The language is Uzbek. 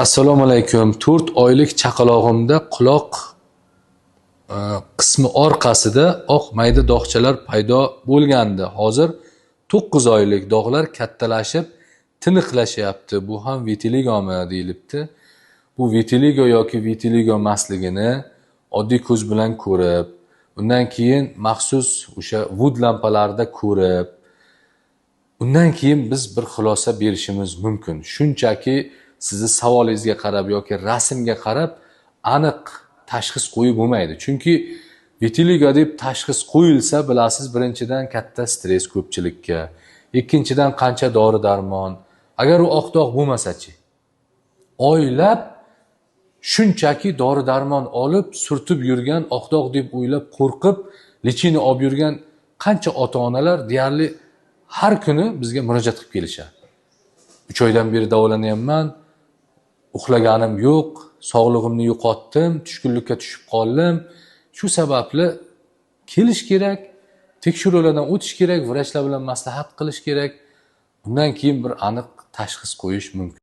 Assalomu alaykum. 4 oylik chaqalog'imda quloq qismi orqasida oq mayda dog'chalar paydo bo'lgandi. Hozir 9 oylik, dog'lar kattalashib, tiniqlashyapti. Bu ham vitiligomi deyilibdi. Bu vitiligo yoki vitiligo emasligini oddiy ko'z bilan ko'rib, undan keyin maxsus o'sha Wood lampalarida ko'rib, undan keyin biz bir xulosa berishimiz mumkin. Shunchaki sizni savolingizga qarab yoki rasmga qarab aniq tashxis qo'yib bo'lmaydi. Chunki vitiligo deb tashxis qo'yilsa, bilasiz, birinchidan katta stress ko'pchilikka, ikkinchidan qancha dori darmon. Agar u oq dog' bo'lmasa-chi? Oylab shunchaki dori darmon olib surtib yurgan, oq dog' deb o'ylab qo'rqib, лечение olib yurgan qancha ota-onalar deyarli har kuni bizga murojaat qilib kelishadi. 3 oydan beri davolanyapman, uxlaganim yo'q, sog'lig'imni yo'qotdim, tushkunlikka tushib qoldim. Shu sababli kelish kerak, tekshiruvlardan o'tish kerak, vrachlar bilan maslahat qilish kerak. Undan keyin bir aniq tashxis qo'yish mumkin.